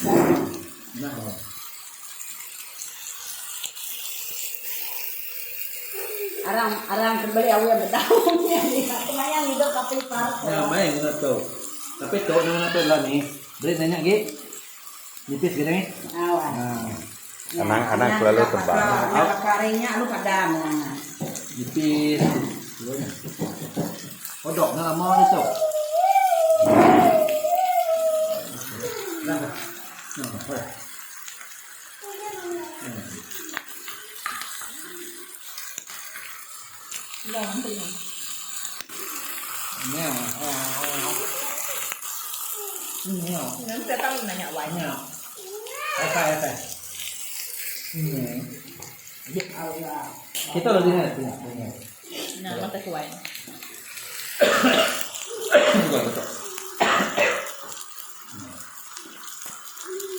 Nah. Arang arang ke beli awi bedaun nya dia. Kemaya ngidup ka ipar ko. Nya mai ngena tu. Tapi tu nama tu lah ni. Beri nanya agi. Nipis gini. Awa. Ha. Anang anang kelalu tebal. Nya baka ari nya lu padam. Nipis. Odok na lama ni tu. Dah. Nah, Kita lagi ni. Nah, mata kuai.